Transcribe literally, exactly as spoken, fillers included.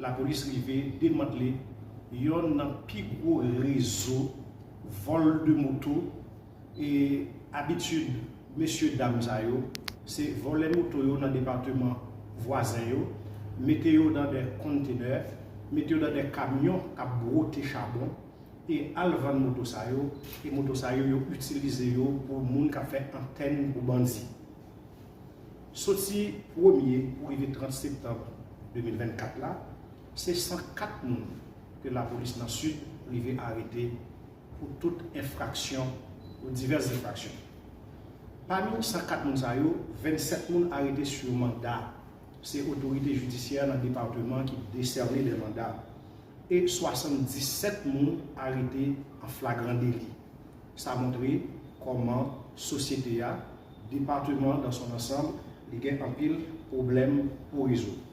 Lapolis rive demantle yonn nan pi gwo rezo vòl de moto. E abitid mesye dam sa yo, se vòlè moto yo nan depatman vwazen yo, mete yo nan de kontenè, mete yo nan de kamyon k ap bwote chabon, e al vann moto sa yo, e moto sa yo, yo itilize yo pou moun k ap fè antèn pou bandi. Soti premye pou rive trant septanm de mil vennkat la, se san kat moun ke lapolis nan Sid rive arete pou tout enfraksyon, pou divès enfraksyon. Pami san kat moun sa yo, vennsèt moun arete sou manda. Se otorite jidisyè nan depatman ki desène de manda. E swasanndisèt moun arete an flagran deli. Sa montre kòman sosyete a, depatman dans son ensemble, li gen anpil pwoblèm pou rezoud.